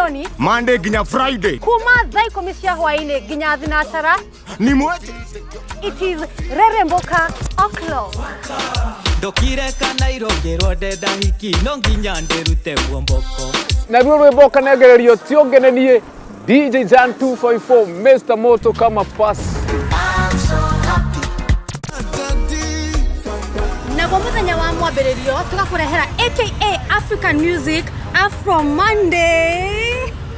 Nyoni. Monday nginya Friday. Kuma thaa 10 cia hwaĩ-inĩ nginya thinacara. Ni mweje. It is Reremboka O'clock. Ndokire kana irongĩrwo ndenda hiki no nginya ndĩrute muomboko. Naruo rwĩmbo ũkanengererio ti ũngĩ nĩ niĩ DJ Jan 254 Mr Moto kama pass. Naguo mũthenya wa mwambĩrĩrio tũgakũrehera aka African Music Afro Monday.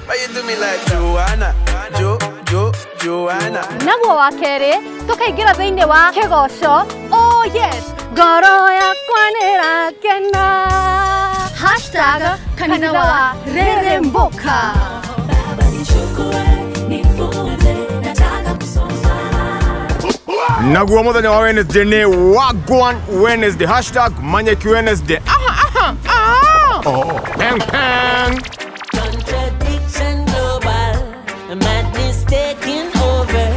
Why you do me like Joanna? Jo, Jo, Joanna. Naguo wa kerĩ tũkaingĩra thĩinĩ wa kĩgoco. Oh yes, ngoro yakwa nĩrakena. Hashtag kanitha wa Reremboka. Baba nichukue, nifunze, nataka kusoma. Naguo muthenya wa Wednesday ni Wagwan Wednesday. Hashtag Manyeki Wednesday. Aha, aha, aha. Oh, peng peng. Contradiction global, madness taking over.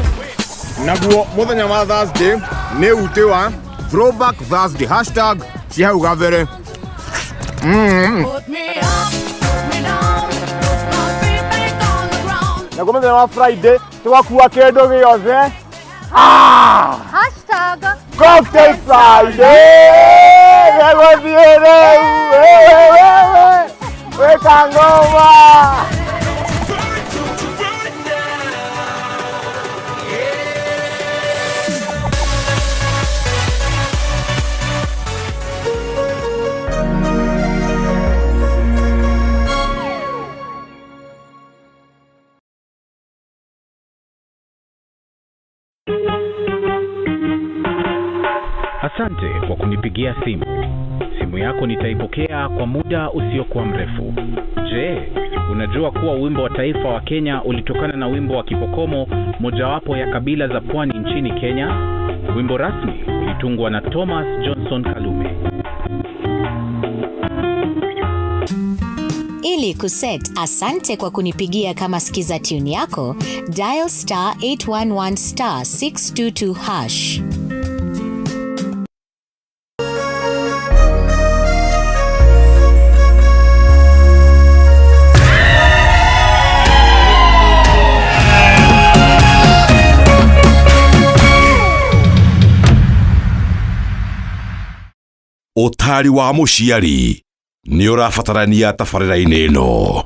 Naguo muthenya wa Thursday ni ute wa Throwback Thursday. Hashtag cia hau gabere. Put me up, put me down, put my feet back on the ground. Naguo muthenya wa Friday tugakua kindu giothe. Hashtag Cocktail Friday. Gegũthiĩ rĩu. Wĩka ngoma. Asante kwa kunipigia simu. Simu yako nitaipokea kwa muda usiokuwa mrefu. Je, unajua kuwa wimbo wa taifa wa Kenya ulitokana na wimbo wa Kipokomo, mojawapo ya kabila za pwani nchini Kenya? Wimbo rasmi ulitungwa na Thomas Johnson Kalume. Ili kuset asante kwa kunipigia kama skiza tune yako, dial star 811 star 622 hash. Ũtari wa mũciari nĩ ũrabatarania tabarĩra-inĩ ĩno.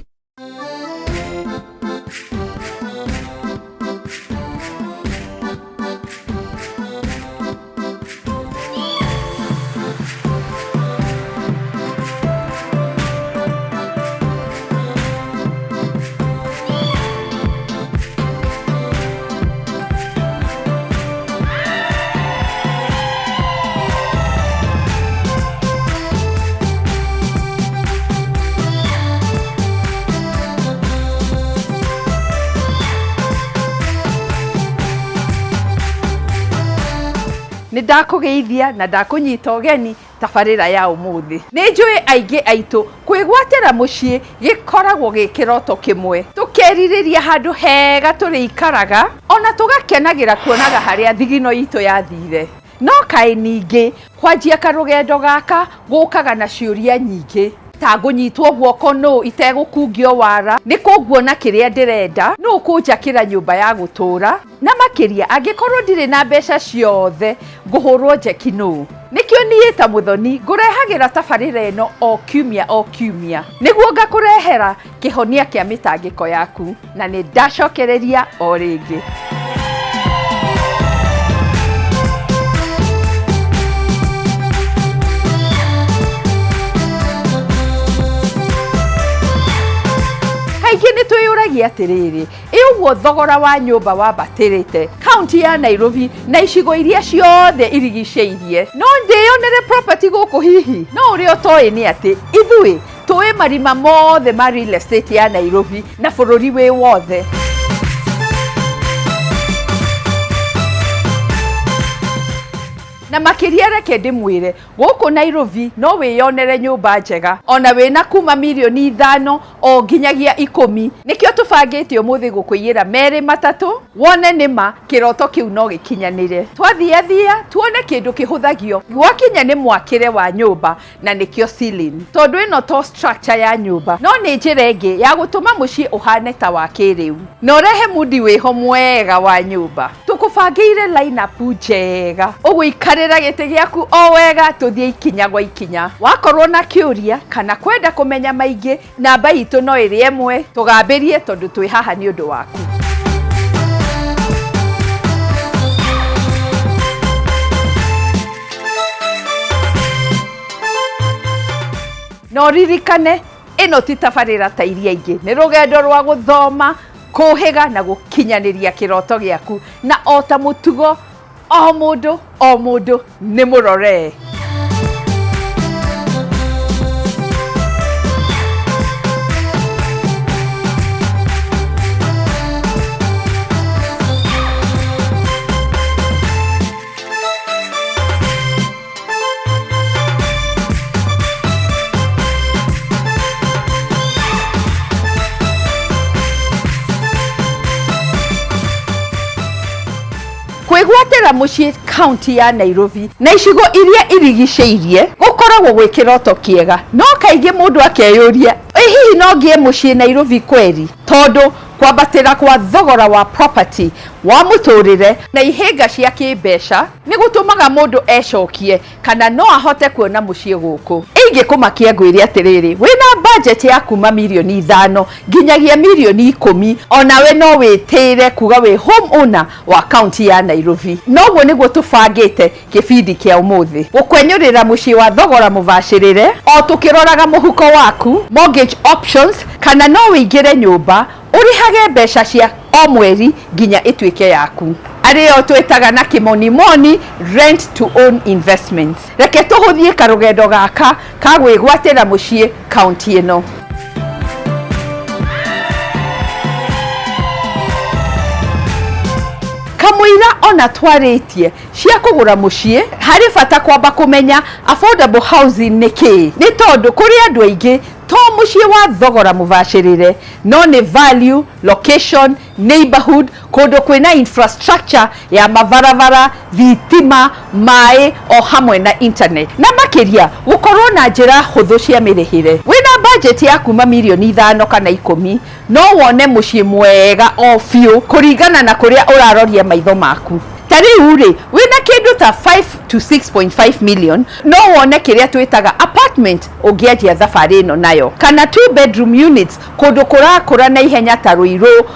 Nĩ ndakũgeithia na ndakũnyita ũgeni tabarĩra ya ũmũthĩ. Nĩ njũĩ aingĩ aitũ kwĩgwatĩra mũciĩ gĩkoragwo gĩ kĩroto kĩmwe. Tũkerirĩria handũ hega tũrĩikaraga ona tũgakenagĩra kuonaga harĩa thigino itũ yathire. No kaĩ ningĩ kwanjia karũgendo gaka gũkaga na ciũria nyingĩ. Ta ngũnyitwo guoko nũ itegũkungio wara, nĩ kũnguona kĩrĩa ndĩrenda, nũ kũnjakĩra nyũmba ya gũtũũra, na makĩria angĩkorwo ndirĩ na mbeca ciothe ngũhũrwo njeki nũ. Nĩkĩo niĩ ta Mũthoni ngũrehagĩra tabarĩra ĩno o kiumia o kiumia nĩguo ngakũrehera kĩhonia kĩa mĩtangĩko yaku, na nĩ ndacokereria o rĩngĩ. Kaingĩ nĩ twĩyũragia atĩrĩrĩ, ĩ ũguo thogora wa nyũmba wambatĩrĩte kaunti ya Nairobi na icigo iria ciothe irigicĩirie, no ndĩyonere property gũkũ hihi? No ũrĩa ũtoĩ nĩ atĩ ithuĩ tũĩ marima mothe ma real estate ya Nairobi na bũrũri wĩ wothe. Na makĩria reke ndĩmwĩre, gũkũ Nairobi no wĩyonere nyũmba njega ona wĩna kuma mirioni 5 o nginyagia 10. Nĩkĩo tũbangĩte ũmũthĩ gũkũiyĩra merĩ matatũ wone nĩma kĩroto kĩu no gĩkinyanĩre. Twathiathia tuone kĩndũ kĩhũthagio gwakinya nĩ mwakĩre wa nyũmba, na nĩkĩo ceiling, tondũ ĩno to structure ya nyũmba no nĩ njĩra ĩngĩ ya gũtũma mũciĩ ũhane ta wa kĩrĩu na ũrehe mundi wĩho mwega wa nyũmba. Tũkũbangĩire line-up njega, ũgũikarĩra gĩtĩ gĩaku o wega, tũthiĩ ikinya gwa ikinya. Wakorwo na kĩũria kana kwenda kũmenya maingĩ, namba itũ no ĩrĩ ĩmwe. Tũgambĩrie tondũ twĩ haha nĩ ũndũ waku. Na ũririkane, ĩno ti tabarĩra ta iria ingĩ, nĩ rũgendo rwa gũthoma, kũhĩga na gũkinyanĩria kĩroto gĩaku. Na o ta mũtugo, o mũndũ o mũndũ nĩ mũroree. Kwĩgwatĩra mũciĩ kaunti ya Nairobi na icigo iria irigicĩirie gũkoragwo gwĩ kĩroto kĩega, no kaingĩ mũndũ akeyũria, ĩ hihi no ngĩe mũciĩ Nairobi kweri? Tondũ kwambatĩra kwa thogora wa property wa mũtũrĩre na ihĩnga cia kĩmbeca nĩ gũtũmaga mũndũ ecokie kana no ahote kuona mũciĩ gũkũ. Ingĩkũmakia ngwĩre atĩrĩrĩ, wĩna budget ya kuma mirioni 5 nginyagia mirioni 10, onawe no wĩtĩre kuga wĩ home owner wa kaunti ya Nairobi. Noguo nĩguo tũbangĩte kĩbindi kĩa ũmũthĩ, gũkwenyũrĩra mũciĩ wa thogora mũbacĩrĩre o tũkĩroraga mũhuko waku, mortgage options, kana no wĩingĩre nyũmba ũrĩhage mbeca cia o mweri nginya ĩtuĩke yaku, arĩyo twĩtaga na kĩmonimoni rent to own investments. Reke tũhũthie karũgendo gaka ka gwĩgwatĩra mũciĩ kaunti ĩno. Kamũira ona twarĩtie cia kũgũra mũciĩ, harĩ bata kwamba kũmenya affordable housing nĩ kĩĩ, nĩ tondũ kũrĩ andũ aingĩ to mũciĩ wa thogora mũbacĩrĩre no nĩ value, location, neighborhood, kũndũ kwĩna infrastructure ya mabarabara, thitima, maĩ o hamwe na internet, na makĩria gũkorwo na njĩra hũthũ cia mĩrĩhĩre. Wĩna budget ya kuma mirioni 5 kana 10, no wone mũciĩ mwega o biũ kũringana na kũrĩa ũraroria maitho maku. Ta rĩu rĩ, wĩna kĩndũ ta 5 to 6.5 million, no wone kĩrĩa twĩtaga apartment ũngĩanjia thabarĩ ĩno nayo, kana two bedroom units kũndũ kũrakũra na ihenya ta Ruiru,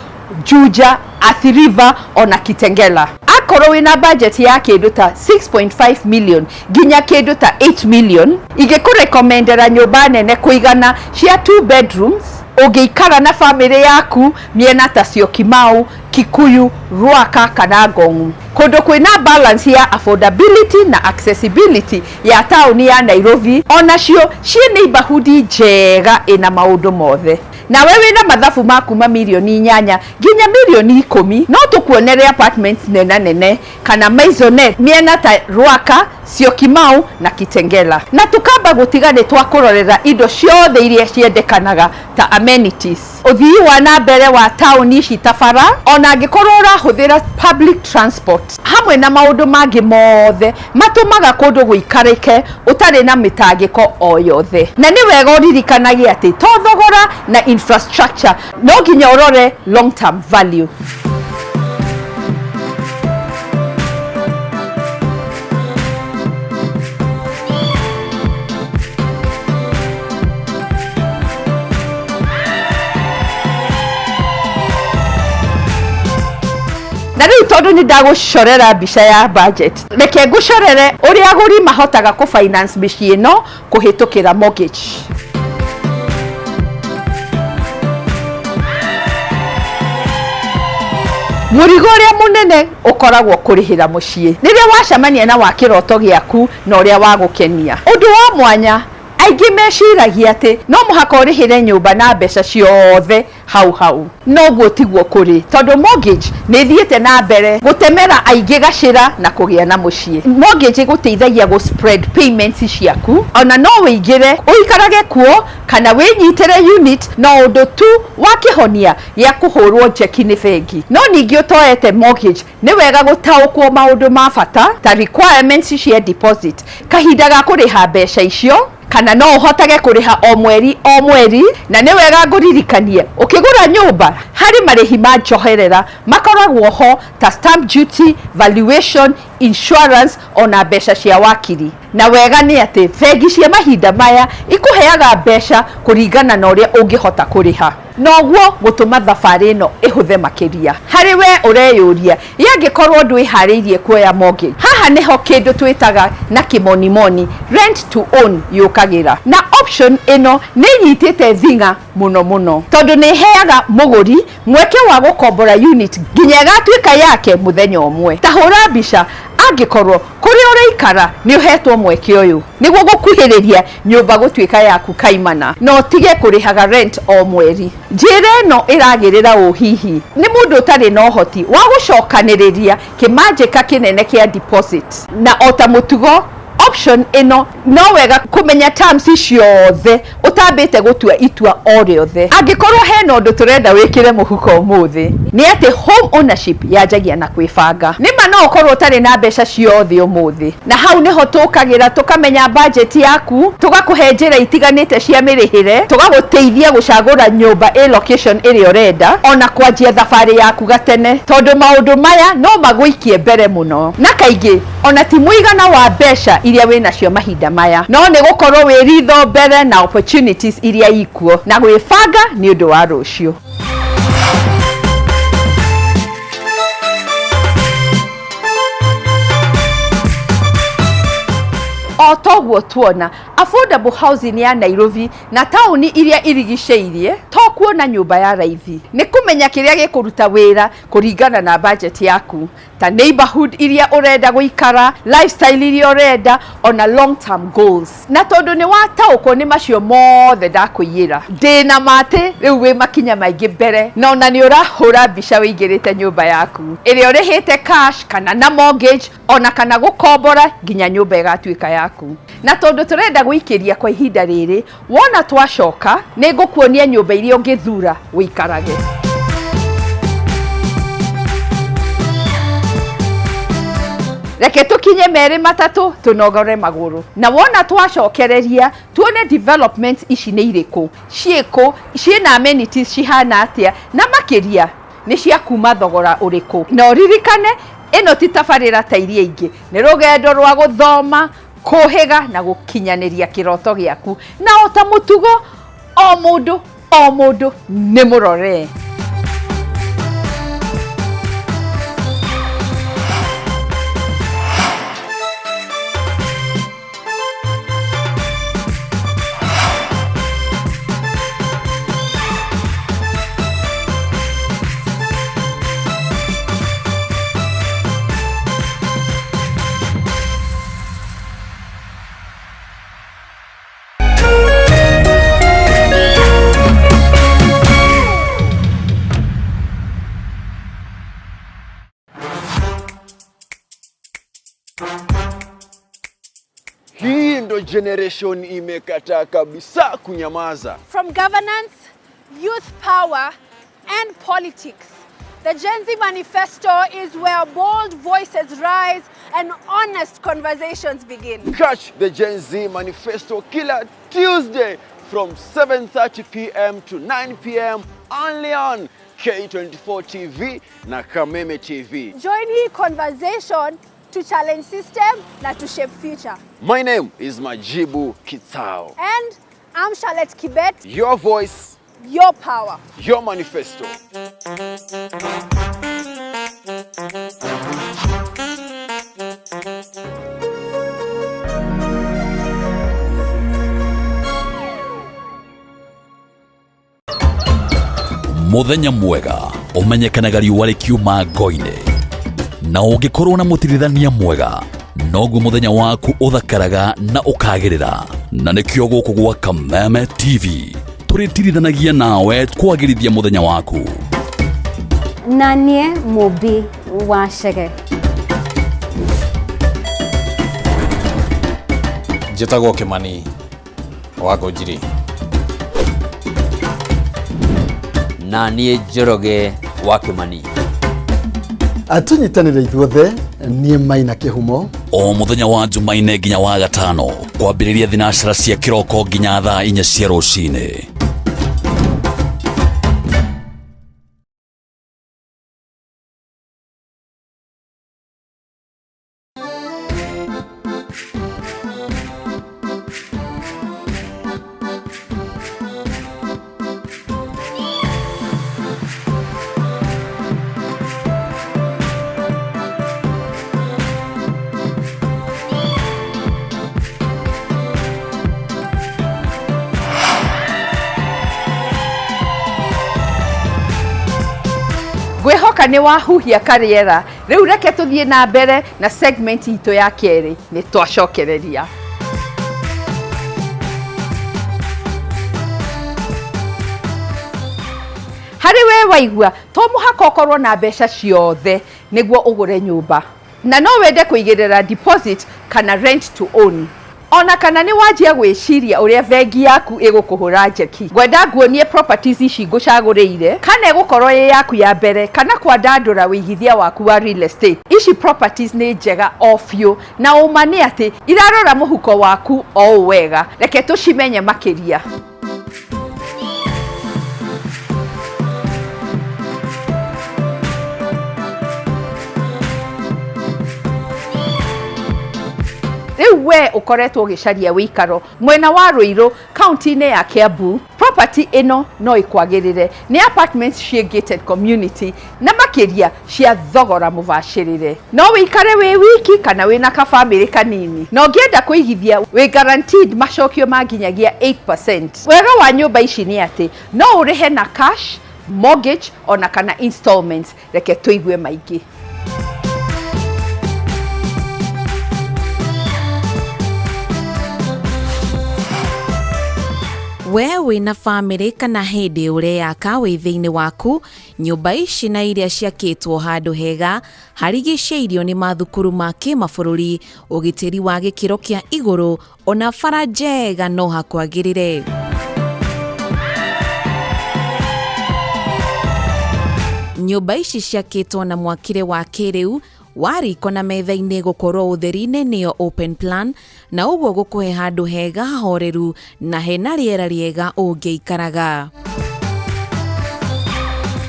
Juja, Athi River ona Kitengela. Akorwo wĩna budget ya kĩndũ ta 6.5 million nginya kĩndũ ta 8 million, ingĩkũrekomendera nyũmba nene kũigana cia two bedrooms ũngĩikara na famĩlĩ yaku mĩena ta Syokimau, Kikuyu, Ruaka kana Ngong', kũndũ kwĩna balance ya affordability na accessibility ya taũni ya Nairobi, onacio ciĩ neighborhood njega ĩna maũndũ mothe. Nawe wĩna mathabu ma kuma mirioni 8 nginya mirioni 10, no tũkuonere apartments nena nene kana maisonette mĩena ta Ruaka, Syokimau na Kitengela. Na tukamba gũtiga nĩ twakũrorera indo ciothe iria ciendekanaga ta amenities, ũthii wa na mbere wa taũni ici ta bara, ona angĩkorwo ũrahũthĩra public transport, hamwe na maũndũ mangĩ mothe matũmaga kũndũ gũikarĩke ũtarĩ na mĩtangĩko o yothe. Na nĩ wega ũririkanage atĩ to thogora na infrastructure, no nginya ũrore long term value. Na rĩu tondũ nĩ ndagũcorera mbica ya budget, reke ngũcorere ũrĩa agũri mahotaga kũ finance mĩciĩ ĩno kũhĩtũkĩra mortgage. Mũrigo ũrĩa mũnene ũkoragwo kũrĩhĩra mũciĩ rĩrĩa wacemania na wa kĩroto gĩaku na ũrĩa wa gũkenia. Ũndũ wa mwanya, aingĩ meciragia atĩ no mũhaka ũrĩhĩre nyũmba na mbeca ciothe. Hau hau noguo tiguo kũrĩ, tondũ mortgage nĩ ĩthiĩte na mbere gũtemera aingĩ gacĩra na kũgĩa na mũciĩ. Mortgage ĩgũteithagia gũ spread payments ciaku, ona no wĩingĩre ũikarage kuo kana wĩnyitĩre unit, no ũndũ tu wa kĩhonia gĩa kũhũrwo njeki nĩ bengi. No ningĩ ũtoete mortgage, nĩ wega gũtaũkwo maũndũ ma bata ta requirements cia deposit, kahinda ga kũrĩha mbeca icio, kana no ũhotage kũrĩha o mweri o mweri. Na nĩ wega ngũririkanie, ũkĩgũra nyũmba harĩ marĩhi ma njoherera makoragwo ho ta stamp duty, valuation, insurance, ona mbeca cia wakiri. Na wega nĩ atĩ bengi cia mahinda maya ikũheaga mbeca kũringana na ũrĩa ũngĩhota kũrĩha, noguo gũtũma thabarĩ ĩno ĩhũthe makĩria harĩ we. Ũreyũria yangĩkorwo ndwĩharĩirie kuoya mortgage, haha nĩho kĩndũ twĩtaga na kĩmonimoni rent to own yũkagĩra. Na option ĩno nĩ ĩnyitĩte thing'a mũno mũno, tondũ nĩ ĩheaga mũgũri mweke wa gũkombora unit nginya ĩgatuĩka yake mũthenya ũmwe. Ta hũra mbica angĩkorwo kũrĩa ũraikara nĩ ũhetwo mweke ũyũ nĩguo gũkuhĩrĩria nyũmba gũtuĩka yaku kaimana, na ũtige kũrĩhaga rent o mweri. Njĩra ĩno ĩragĩrĩra ũ hihi nĩ mũndũ ũtarĩ na ũhoti wa gũcokanĩrĩria kĩmanjĩka kĩnene kĩa deposit. Na o ta mũtugo, option ĩno no wega kũmenya terms ciothe ũtambĩte gũtua itua o rĩothe. Angĩkorwo hena ũndũ tũrenda wĩkĩre mũhuko ũmũthĩ, nĩ atĩ home ownership yanjagia na kwĩbanga. Nĩma no ũkorwo ũtarĩ na mbeca ciothe ũmũthĩ, na hau nĩho tũkagĩra tũkamenya budget yaku, tũgakũhe njĩra itiganĩte cia mĩrĩhĩre, tũgagũteithia gũcagũra nyũmba ĩ location ĩrĩa ũrenda, ona kwanjia thabarĩ yaku gatene, tondũ maũndũ maya no magũikie mbere mũno. Na kaingĩ ona ti mũigana wa mbeca iria wĩ nacio mahinda maya, no nĩ gũkorwo wĩ ritho mbere na opportunities iria ikuo na gwĩbanga nĩ ũndũ wa rũciũ. O toguo tuona affordable housing ya Nairobi na taũni iria irigicĩirie, to kuona nyũmba ya raithi, nĩ kũmenya kĩrĩa gĩkũruta wĩra kũringana na budget yaku, ta neighborhood iria ũrenda gũikara, lifestyle iria ũrenda, ona long term goals. Na tondũ nĩ wataũkwo nĩ macio mothe ndakũiyĩra, ndĩna matĩ rĩu wĩ makinya maingĩ mbere, na ona nĩ ũrahũra mbica wĩingĩrĩte nyũmba yaku ĩrĩa ũrĩhĩte cash kana na mortgage, ona kana gũkombora, nginya nyũmba ĩgatuĩka yaku. Na tondũ tũrenda gũikĩria kwa ihinda rĩrĩ, wona twacoka nĩ ngũkuonia nyũmba iria ũngĩthura wĩikarage. Reke tũkinye merĩ matatũ tũnogore magũrũ, na wona twacokereria tuone developments ici nĩ irĩkũ, ciĩkũ, ciĩna amenities cihana atĩa, na makĩria nĩ cia kuma thogora ũrĩkũ. Na ũririkane, ĩno ti tabarĩra ta iria ingĩ, nĩ rũgendo rwa gũthoma, kũhĩga na gũkinyanĩria kĩroto gĩaku. Na o ta mũtugo, o mũndũ o mũndũ nĩ mũrore. Hii ndo generation imekataa kabisa kunyamaza. From governance, youth power, and politics, the Gen Z Manifesto is where bold voices rise and honest conversations begin. Catch the Gen Z Manifesto kila Tuesday from 7:30 p.m. to 9 p.m. only on K24 TV na Kameme TV. Join the conversation to challenge system na to shape future. My name is Majibu Kitao. And I'm Charlotte Kibet. Your voice, your power, your manifesto. Muthenya mwega ũmenyekanaga riũa rĩkiuma ngo-inĩ, na ũngĩkorwo na mũtirithania mwega, noguo mũthenya waku ũthakaraga na ũkagĩrĩra. Na nĩkĩo gũkũ gwa Kameme TV. Tũrĩtirithanagia nawe kwagĩrithia mũthenya waku. Na niĩ Mũmbi wa Chege. Njĩtagwo Kĩmani wa Ngũnjiri. Na niĩ Njoroge wa Kĩmani. Tũnyitanĩre ithuothe, niĩ Maina Kĩhumo. O mũthenya wa Jumaine nginya wa gatano, kwambĩrĩria thinacara cia kĩroko nginya thaa 4 cia rũcinĩ. Ngwĩhoka nĩ wahuhia karĩera. Rĩu reke tũthiĩ na mbere na segment itũ ya kerĩ. Nĩ twacokereria. Harĩ we waigua to mũhaka ũkorwo na mbeca ciothe nĩguo ũgũre nyũmba, na no wende kũigĩrĩra deposit kana rent to own, ona kana nĩ wanjia gwĩciria ũrĩa bengi yaku ĩgũkũhũra njeki. Ngwenda nguonie properties ici ngũcagũrĩire, kana ĩgũkorwo ĩ yaku ya mbere kana kwandandũra wĩigithia waku wa real estate. Ici properties nĩ njega o biũ, na ũma nĩ atĩ irarora mũhuko waku o ũũ wega. Reke tũcimenye makĩria. Rĩu we ũkoretwo ũgĩcaria wĩikaro mwena wa Rũirũ, kaunti-inĩ ya Kiambu, property ĩno no ĩkwagĩrĩre. Nĩ apartments ciĩ gated community na makĩria cia thogora mũbacĩrĩre. No wĩikare wĩ wiki kana wĩna kabamĩrĩ kanini, na ũngĩenda kũigithia wĩ guaranteed macokio ma nginyagia 8%. Wega wa nyũmba ici nĩ atĩ no ũrĩhe na cash, mortgage ona kana installments. Reke tũigue maingĩ. We wĩna bamĩrĩ kana hĩndĩ ũreyaka wĩ thĩinĩ waku, nyũmba ici na iria ciakĩtwo handũ hega harigicĩirio nĩ mathukuru ma kĩmabũrũri, ũgitĩri wa gĩkĩro kĩa igũrũ, ona bara njega no hakwagĩrĩre. Nyũmba ici ciakĩtwo na mwakĩre wa kĩrĩu wa riko na metha-inĩ gũkorwo ũtheri-inĩ, nĩyo open plan, na ũguo gũkũhe handũ hega hahoreru na hena rĩera rĩega ũngĩikaraga.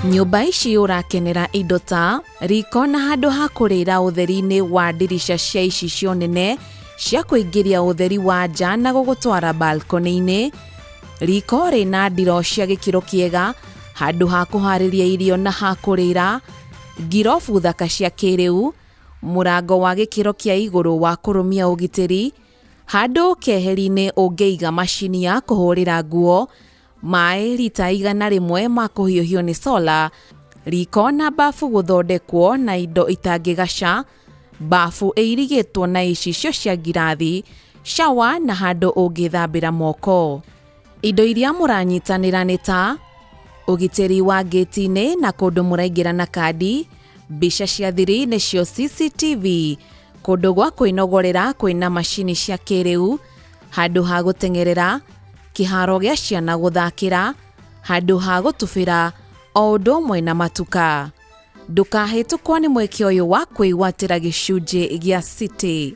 Nyũmba ici ũrakenera indo ta riko na handũ ha kũrĩra ũtheri-inĩ wa ndirica cia icicio nene cia kũingĩria ũtheri wa nja na gũgũtwara balcony-inĩ, riko rĩna ndiro cia gĩkĩro kĩega, handũ ha kũharĩria irio na ha kũrĩra, ngirobu thaka cia kĩrĩu, mũrango wa gĩkĩro kĩa igũrũ wa kũrũmia ũgitĩri, handũ keheri-inĩ ũngĩiga macini ya kũhũrĩra nguo, maĩ rita 100 ma kũhiũhio nĩ solar, riko na bafu gũthondekwo na indo itangĩgaca, bafu ĩirigĩtwo na icicio cia ngirathi, shawa na handũ ũngĩthambĩra moko. Indo iria mũranyitanĩra nĩ ta ũgitĩri wa ngĩti-inĩ na kũndũ mũraingĩra na kandi, mbica cia thiri nĩcio CCTV, kũndũ gwa kwĩnogorera kwĩna macini cia kĩrĩu, handũ ha gũteng'erera, kĩharo gĩa ciana gũthakĩra, handũ ha gũtubĩra, o ũndũ ũmwe na matuka. Ndũkahĩtũkwo nĩ mweke ũyũ wa kwĩgwatĩra gĩcunjĩ gĩa city.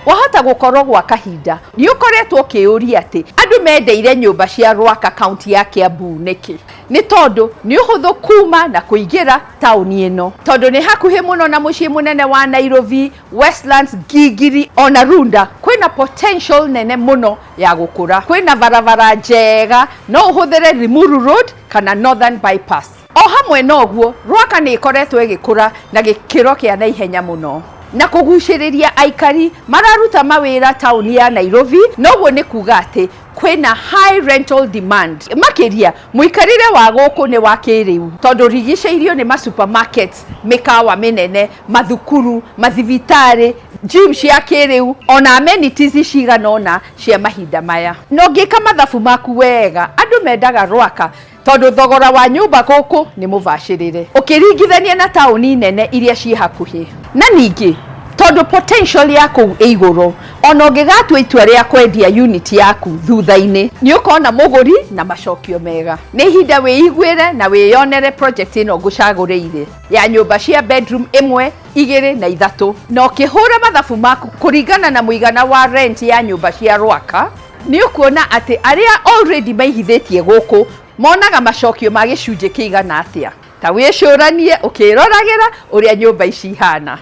Wahota gũkorwo gwa kahinda nĩ ũkoretwo ũkĩũria atĩ andũ mendeire nyũmba cia Rwaka kaunti ya Kiambu nĩkĩ. Nĩ tondũ nĩ ũhũthũ kuma na kũingĩra taũni ĩno, tondũ nĩ hakuhĩ mũno na mũciĩ mũnene wa Nairobi, Westlands, Gigiri ona Runda. Kwĩna potential nene mũno ya gũkũra. Kwĩna barabara njega, no ũhũthĩre Limuru Road kana Northern Bypass. O hamwe na ũguo, Rwaka nĩ ĩkoretwo ĩgĩkũra na gĩkĩro kĩa naihenya mũno. Na kũgucĩrĩria aikari mararuta mawĩra taũni ya Nairobi, noguo nĩ kuga atĩ kwĩna high rental demand. Makĩria mũikarĩre wa gũkũ nĩ wa kĩrĩu tondũ rigicĩirio nĩ ma supermarkets, mĩkawa mĩnene, mathukuru, mathibitarĩ, gym cia kĩrĩu ona amenities cigana ũna cia mahinda maya. Na ũngĩka mathabu maku wega, andũ mendaga Rwaka tondũ thogora wa nyũmba gũkũ nĩ mũbacĩrĩre ũkĩringithania na taũni nene iria ciĩ hakuhĩ. Na ningĩ tondũ potential ya kũu ĩ igũrũ, ona ũngĩgatua itua rĩa kwendia unit yaku thutha-inĩ, nĩ ũkona mũgũri na macokio mega. Nĩ ihinda wĩiguĩre na wĩyonere project ĩno ngũcagũrĩire ya nyũmba cia bedroom ĩmwe, igĩrĩ na ithatũ, na ũkĩhũra mathabu maku kũringana na mũigana wa rent ya nyũmba cia Rwaka, nĩ ũkuona atĩ arĩa already maigithĩtie gũkũ monaga macokio ma gĩcunjĩ kĩigana atĩa. Ta wĩcũranie ũkĩroragĩra ũrĩa nyũmba ici ihana.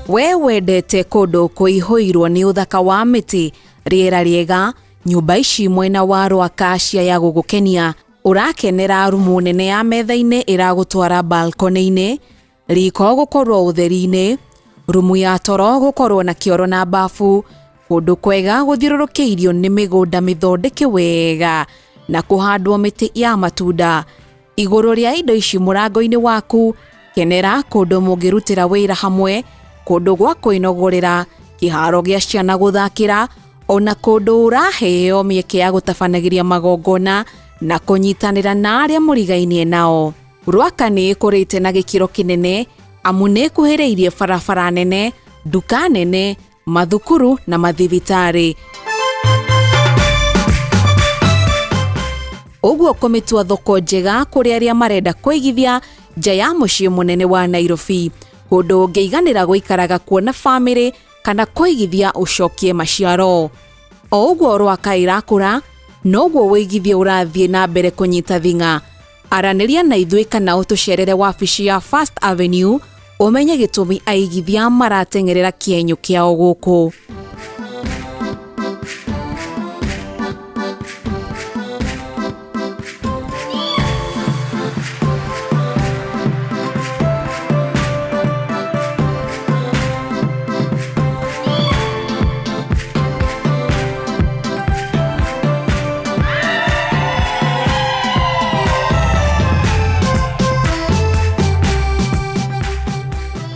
We wendete kũndũ kũihũirwo nĩ ũthaka wa mĩtĩ, rĩera rĩega, nyũmba ici mwena wa Rwaka cia ya gũgũkenia, ũrakenera rumu nene ya metha-inĩ ĩragũtwara balcony-inĩ, riko gũkorwo ũtheri-inĩ, rumu ya toro gũkorwo na kĩoro na bafu, kũndũ kwega gũthiũrũrũkĩirio nĩ mĩgũnda mĩthondeke wega na kũhandwo mĩtĩ ya matunda. Igũrũ rĩa indo ici mũrango-inĩ waku, kenera kũndũ mũngĩrutĩra wĩra hamwe, kũndũ gwa kwĩnogorera, kĩharo gĩa ciana gũthakĩra, ona kũndũ ũraheo mĩeke ya gũtabanagĩria magongona na kũnyitanĩra na arĩa mũrigainie nao. Rwaka nĩ ĩkũrĩte na gĩkĩro kĩnene amu nĩ ĩkuhĩrĩirie barabara nene, nduka nene, mathukuru na mathibitarĩ. Ũguo kũmĩtua thoko njega kũrĩ arĩa marenda kũigithia nja ya mũciĩ mũnene wa Nairobi, kũndũ ũngĩiganĩra gũikaraga kuo na bamĩrĩ kana kũigithia ũcokie maciaro. O ũguo Rwaka ĩrakũra, noguo ũigithia ũrathiĩ na mbere kũnyita thing'a. Aranĩria na ithuĩ kana ũtũcerere wabici ya First Avenue ũmenye gĩtũmi aigithia marateng'erera kĩenyũ kĩao gũkũ.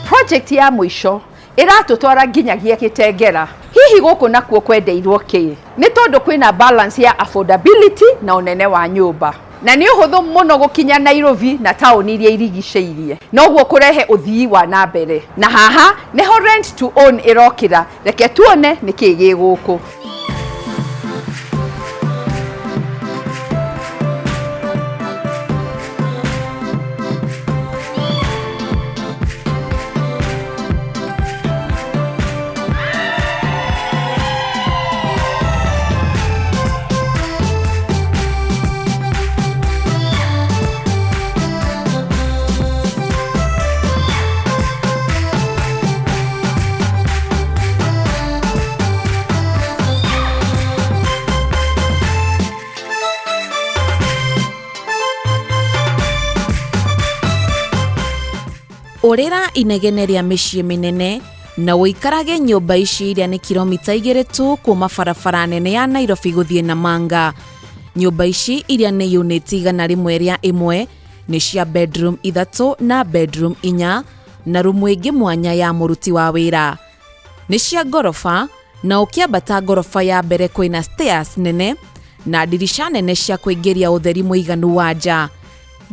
Project ya mũico ĩratũtwara nginyagia Gĩtengera. Hihi gũkũ nakuo kwendeirwo kĩ? Nĩ tondũ kwĩna balance ya affordability na ũnene wa nyũmba, na nĩ ũhũthũ mũno gũkinya Nairobi na taũni iria irigicĩirie, noguo kũrehe ũthii wa na mbere. Na haha nĩho rent to own ĩrokĩra. Reke tuone nĩkĩ gĩ gũkũ. Ũrĩra inegene rĩa mĩciĩ mĩnene na ũikarage nyũmba ici iria nĩ kilomita igĩrĩ tu kuma barabara nene ya Nairobi gũthiĩ Namanga. Nyũmba ici iria nĩ unit 101 nĩ cia bedroom ithatũ na bedroom inya na rumu ĩngĩ mwanya ya mũruti wa wĩra. Nĩ cia ngoroba na ũkĩambata ngoroba ya mbere kwĩna stairs nene na ndirica nene cia kũingĩria ũtheri mũiganu wa nja.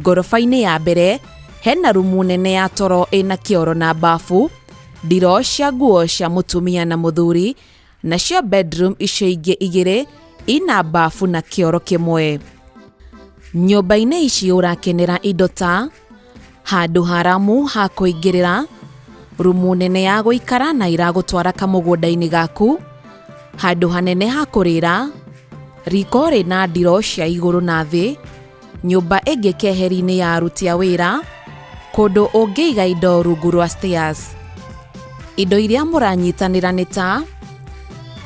Ngoroba-inĩ ya mbere hena rumu nene ya toro ĩna kĩoro na bafu, ndiro cia nguo cia mũtumia na mũthuri, nacio bedroom icio ingĩ igĩrĩ ina bafu na kĩoro kĩmwe. Nyũmba-inĩ ici ũrakenera indo ta handũ haramu ha kũingĩrĩra, rumu nene ya gũikara na iragũtwara kamũgũnda-inĩ gaku, handũ hanene ha kũrĩra, riko rĩna ndiro cia igũrũ na thĩ, nyũmba ĩngĩ keheri-inĩ ya aruti a wĩra, kũndũ ũngĩiga indo rungu rwa stairs. Indo iria mũranyitanĩra nĩ ta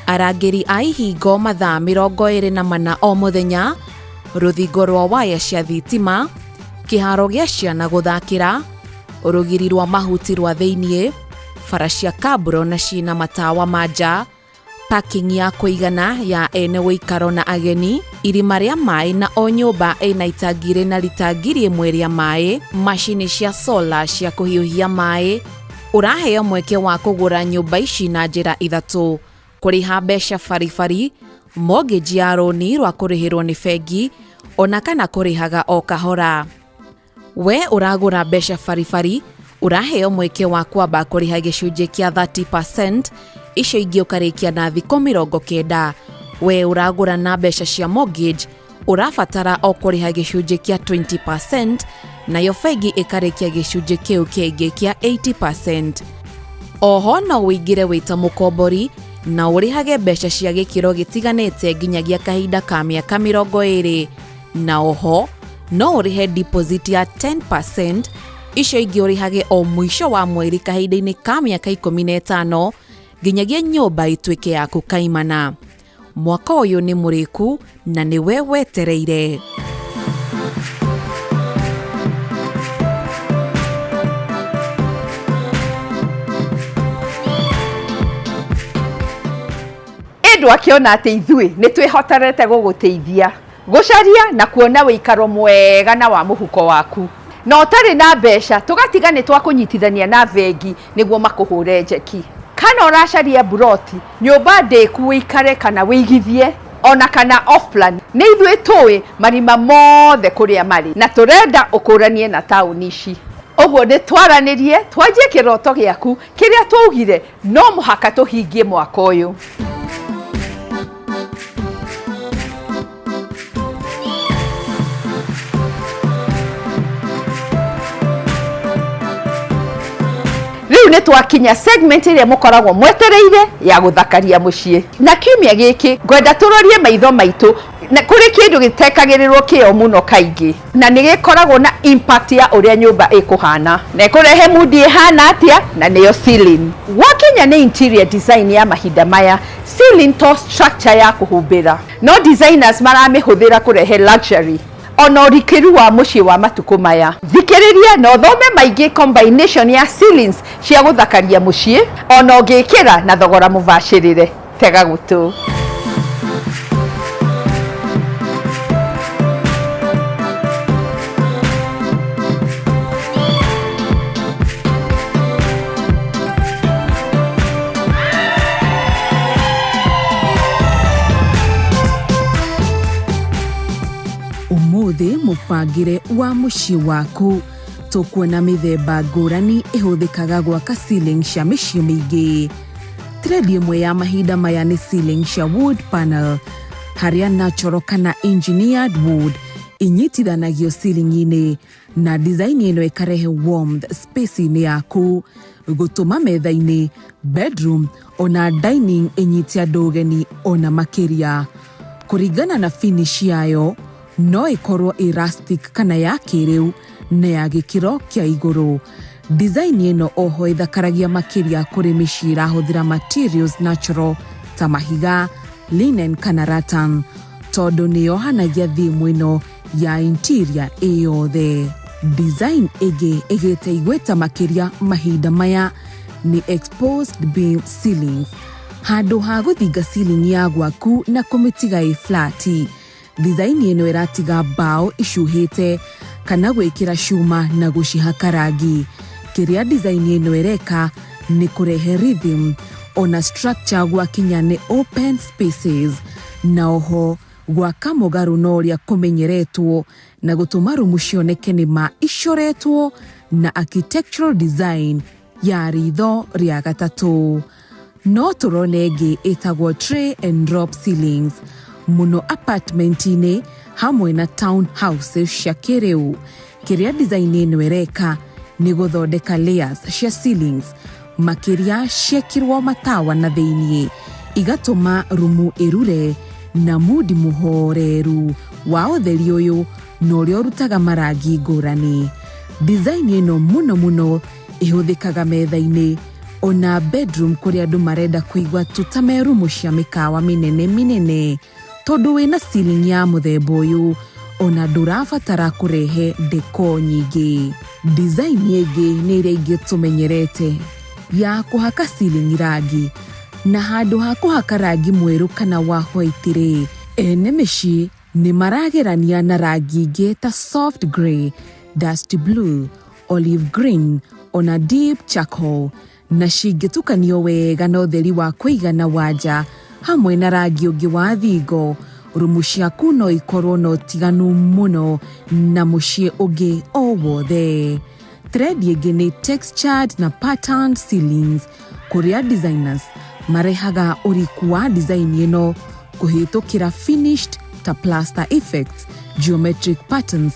Arangĩri a ihingo mathaa 24 o mũthenya, rũthingo rwa waya cia thitima, kĩharo gĩa ciana gũthakĩra, rũgiri rwa mahuti rwa thĩiniĩ, bara cia kabro na ciĩna matawa ma nja, parking ya kũigana ya ene ũikaro na ageni, irima rĩa maĩ na o nyũmba ĩna itangi rĩna rita 1000 rĩa maĩ, macini cia solar cia kũhiũhia maĩ. Ũraheo mweke wa kũgũra nyũmba ici na njĩra ithatũ: kũrĩha mbeca baribari, mortgage ya rũni rwa kũrĩhĩrwo nĩ bengi, ona kana kũrĩhaga o kahora. We ũragũra mbeca baribari, ũraheo mweke wa kwamba kũrĩha gĩcunjĩ kĩa 30%, icio ingĩ ũkarĩkia na thikũ 90. We ũragũra na mbeca cia mortgage, ũrabatara o kũrĩha gĩcunjĩ kĩa 20%, nayo bengi ĩkarĩkia gĩcunjĩ kĩu kĩngĩ kĩa 80%. Oho no ũingĩre wĩ ta mũkombori na ũrĩhage mbeca cia gĩkĩro gĩtiganĩte nginyagia kahinda ka mĩaka 20, na oho no ũrĩhe deposit ya 10%, icio ingĩ ũrĩhage o mũico wa mweri kahinda-inĩ ka mĩaka 15 nginyagia nyũmba ĩtuĩke yaku kaimana. Mwaka ũyũ nĩ mũrĩku na nĩwe wetereire. Ĩ ndwakĩona atĩ ithuĩ nĩ twĩhotorete gũgũteithia gũcaria na kuona wĩikaro mwega na wa mũhuko waku, na ũtarĩ na mbeca tũgatiga nĩ twakũnyitithania na bengi nĩguo makũhũre njeki. Kana ũracaria mburoti, nyũmba ndĩku wĩikare kana wĩigithie, ona kana off plan, nĩ ithuĩ tũĩ marima mothe kũrĩa marĩ na tũrenda ũkũranie na taũni ici. Ũguo nĩ twaranĩrie twanjie kĩroto gĩaku kĩrĩa twaugire no mũhaka tũhingie mwaka ũyũ. Rĩu nĩ twakinya segment ĩrĩa mũkoragwo mwetereire ya gũthakaria mũciĩ, na kiumia gĩkĩ ngwenda tũrorie maitho maitũ na kũrĩ kĩndũ gĩtekagĩrĩrwo kĩo mũno kaingĩ, na nĩ gĩkoragwo na impact ya ũrĩa nyũmba ĩkũhana na ĩkũrehe mood ĩhana atĩa, na nĩyo ceiling. Gwakinya nĩ interior design ya mahinda maya, ceiling to structure ya kũhumbĩra, no designers maramĩhũthĩra kũrehe luxury ona ũrikĩru wa mũciĩ wa matukũ maya. Thikĩrĩria na ũthome maingĩ combination ya ceilings cia gũthakaria mũciĩ ona ũngĩkĩra na thogora mũbacĩrĩre. Tega gũtũ. Ũmũthĩ mũbangĩre wa mũciĩ waku tũkuona mĩthemba ngũrani ĩhũthĩkaga gwaka ceiling cia mĩciĩ mĩingĩ. Trend ĩmwe ya mahinda maya nĩ ceiling cia wood panel, harĩa natural kana engineered wood inyitithanagio ceiling-inĩ, na design ĩno ĩkarehe warmth space-inĩ yaku, gũtũma metha-inĩ, bedroom ona dining ĩnyite andũ ũgeni ona makĩria. Kũringana na finish yayo, no ĩkorwo ĩ rustic kana ya kĩrĩu na ya gĩkĩro kĩa igũrũ. Design ĩno oho ĩthakaragia makĩria kũrĩ mĩciĩ ĩrahũthĩra materials natural ta mahiga, linen kana rattan, tondũ nĩ yohanagia theme ĩno ya interior ĩ yothe. Design ĩngĩ ĩgĩte igweta makĩria mahinda maya nĩ exposed beam ceilings. Handũ ha gũthinga ceiling ya gwaku na kũmĩtiga ĩ flat, design ĩno ĩratiga mbaũ icuhĩte kana gwĩkĩra cuma na gũcihaka rangi. Kĩrĩa design ĩno ĩreka nĩ kũrehe rhythm ona structure gwakinya nĩ open spaces, na oho gwaka mũgarũ na ũrĩa kũmenyeretwo na gũtũma rumu cioneke nĩ ma icoretwo na architectural design ya ritho rĩa gatatũ. No tũrone ĩngĩ ĩtagwo tray and drop ceilings mũno apartment-inĩ hamwe na town houses cia kĩrĩu. Kĩrĩa design ĩno ĩreka nĩ gũthondeka layers cia ceilings makĩria ciekĩrwo matawa na thĩiniĩ, igatũma rumu ĩrure na mudi mũhoreru wa ũtheri ũyũ na ũrĩa ũrutaga marangi ngũrani. Design ĩno mũno mũno ĩhũthĩkaga metha-inĩ, Ona bedroom kũrĩa andũ marenda kũigua tu ta me rumu cia mĩkawa mĩnene mĩnene, tondũ wĩna ceiling ya mũthemba ũyũ ona ndũrabatara kũrehe decor nyingĩ. Design ĩngĩ nĩ ĩrĩa ingĩ tũmenyerete ya kũhaka ceiling rangi, na handũ ha kũhaka rangi mwerũ kana wa white rĩ, ene mĩciĩ nĩ maragerania na rangi ingĩ ta soft grey, dusty blue, olive green ona deep charcoal, na cingĩtukanio wega na ũtheri wa kũigana wa nja hamwe na rangi ũngĩ wa thingo, rumu ciaku no ikorwo na ũtiganu mũno na mũciĩ ũngĩ o wothe. Trend ĩngĩ nĩ textured na patterned ceilings, kũrĩa designers marehaga ũriku wa design ĩno kũhĩtũkĩra finished ta plaster effects, geometric patterns,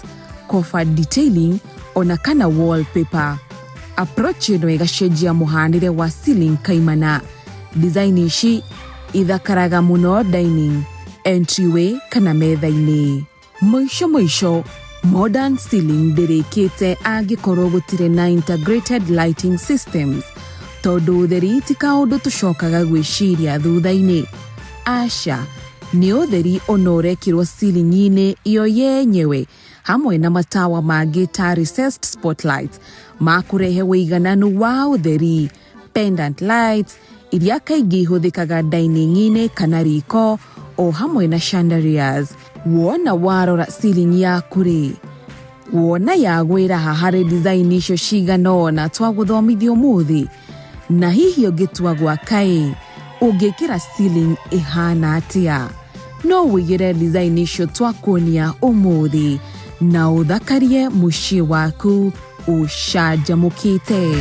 coffered detailing ona kana wallpaper. Approach ĩno ĩgacenjia mũhanĩre wa ceiling kaimana. Design ici ithakaraga mũno dining, entryway kana metha-inĩ. Mũico mũico, modern ceiling ndĩrĩkĩte angĩkorwo gũtirĩ na integrated lighting systems, tondũ ũtheri ti kaũndũ tũcokaga gwĩciria thutha-inĩ. Aca, nĩ ũtheri ona ũrekĩrwo ceiling-inĩ iyo yenyewe hamwe na matawa mangĩ ta recessed spotlights ma kũrehe ũigananu wa ũtheri, pendant lights iria kaingĩ ihũthĩkaga dining-inĩ kana riko, o hamwe na chandeliers. Wona warora ceiling yaku rĩ, wona yagwĩra harĩ design icio cigana ũna twagũthomithia ũmũthĩ, na hihi ũngĩtua gwaka ĩ, ũngĩkĩra ceiling ĩhana atĩa? No ũigĩre design icio twakuonia ũmũthĩ na ũthakarie mũciĩ waku ũcanjamũkĩte.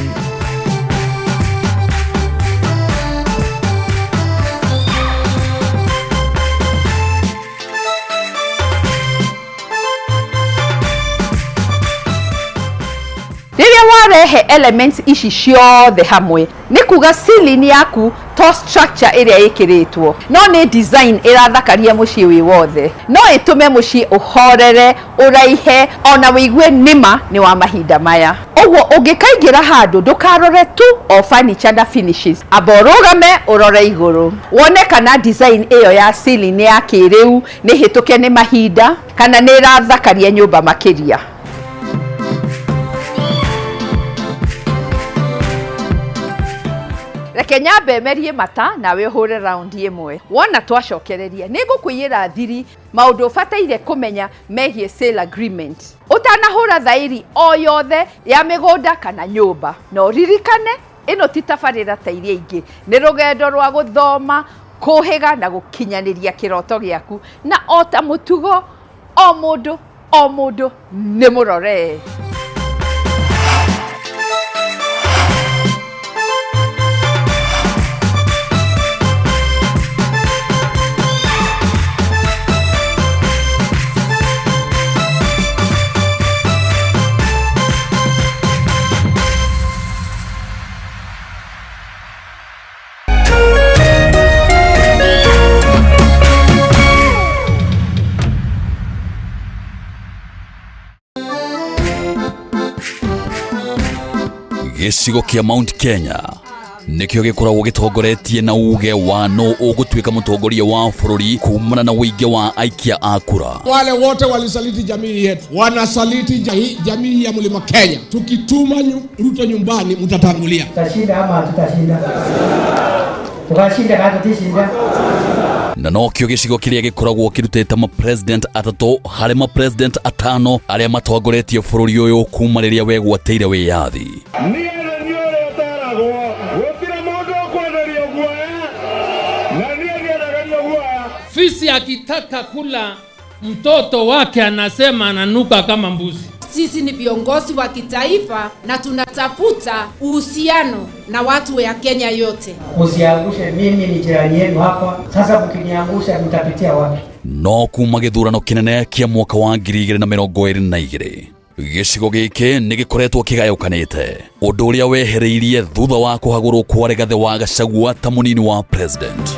Rĩrĩa warehe elements ici ciothe hamwe, nĩ kuga ceiling yaku to structure ĩrĩa ĩkĩrĩtwo, no nĩ design ĩrathakaria mũciĩ wĩ wothe. No ĩtũme mũciĩ ũhorere, ũraihe, ona wĩigue nĩma nĩ wa mahinda maya. Ũguo ũngĩkaingĩra handũ, ndũkarore tu o furniture na finishes, amba ũrũgame ũrore igũrũ wone kana design ĩyo ya ceiling nĩ ya kĩrĩu, nĩ hĩtũke nĩ mahinda, kana nĩ ĩrathakaria nyũmba makĩria. Reke nyambe merie mata nawe ũhũre round ĩmwe. Wona twacokereria, nĩ ngũkũiyĩra thiri maũndũ ũbataire kũmenya megiĩ sale agreement ũtanahũra thaĩri o yothe ya mĩgũnda kana nyũmba. Na ũririkane ĩno ti tabarĩra ta iria ingĩ, nĩ rũgendo rwa gũthoma, kũhĩga na gũkinyanĩria kĩroto gĩaku. Na o ta mũtugo, o mũndũ o mũndũ nĩ mũrore. Gĩcigo kĩa Mount Kenya nĩkĩo gĩkoragwo gĩtongoretie na uge wa no ũgũtuĩka mũtongoria wa bũrũri kumana na ũingĩ wa aikia a kura. Wale wote walisaliti jamii yetu, wanasaliti jamii ya Mlima Kenya. Tukituma Ruto nyumbani, mtatangulia. Tutashinda ama hatutashinda? Tukashinda kana tutishinda? Na nokĩo gĩcigo kĩrĩa gĩkoragwo kĩrutĩte ma-president atatũ harĩ ma-president atano arĩa matongoretie bũrũri ũyũ kuma rĩrĩa wegwatĩire wĩyathi. Fisi akitaka kula mtoto wake anasema ananuka kama mbuzi. Sisi ni viongozi wa kitaifa na tunatafuta uhusiano na watu ya Kenya yote. Usiangushe, mimi ni jirani yenu hapa. Sasa mkiniangusha mtapitia wapi? No kuma gĩthurano kĩnene kĩa mwaka wa 2022, gĩcigo gĩkĩ nĩ gĩkoretwo kĩgayũkanĩte, ũndũ ũrĩa wehereirie thutha wa kũhagũrwo kwa Rigathĩ wa Gachagua ta mũnini wa president.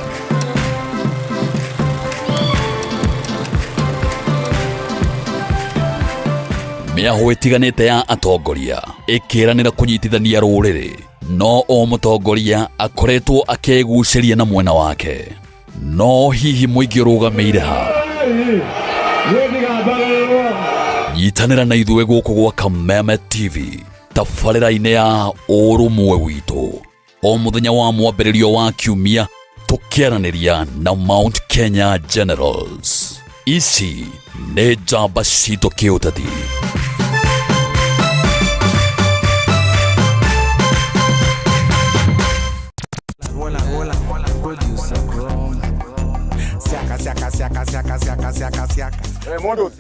Mĩahũ ĩtiganĩte ya atongoria ĩkĩranĩra kũnyitithania rũrĩrĩ No o mũtongoria akoretwo akĩgucĩria na mwena wake. No hihi mũingĩ ũrũgamĩire ha? Nyitanĩra na ithuĩ gũkũ gwa Kameme TV tabarĩra-inĩ ya ũrũmwe witũ o mũthenya wa mwambĩrĩrio wa kiumia tũkĩaranĩria na Mount Kenya Generals. Ici nĩ njamba citũ kĩũteti. Hey, Modus.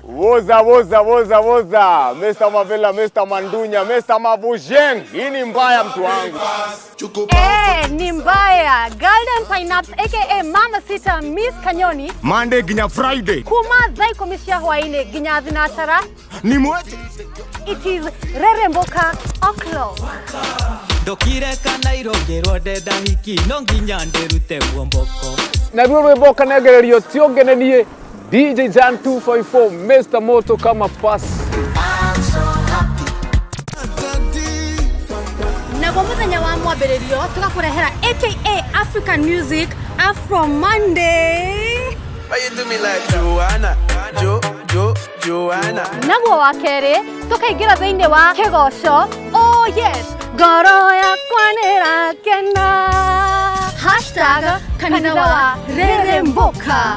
Woza woza woza woza, Mr. Mavela, Mr. Mandunya, Mr. Mavujeng. Hii ni mbaya mtu wangu. Eh, ni mbaya. Golden Pineapple aka Mama Sita Miss Kanyoni Monday ginya Friday. kuma thaa ikumi cia hwainĩ nginya thinacara. Ni mwete. It is Reremboka o'clock. Ndokire kana irongĩrwo ndenda hiki no nginya ndĩrute muomboko. Naruo rwĩmbo ũkanengererio ti ũngenenie DJ Jan 254 Mr Moto kama pass. Naguo muthenya wa mwambĩrĩrio tũgakũrehera aka African Music Afro Monday. Why you do me like Joanna? Jo, Jo, Joanna. Naguo wa kerĩ tũkaingĩra thĩinĩ wa kĩgoco. Oh yes, ngoro yakwa nĩrakena. Hashtag kanitha wa Reremboka.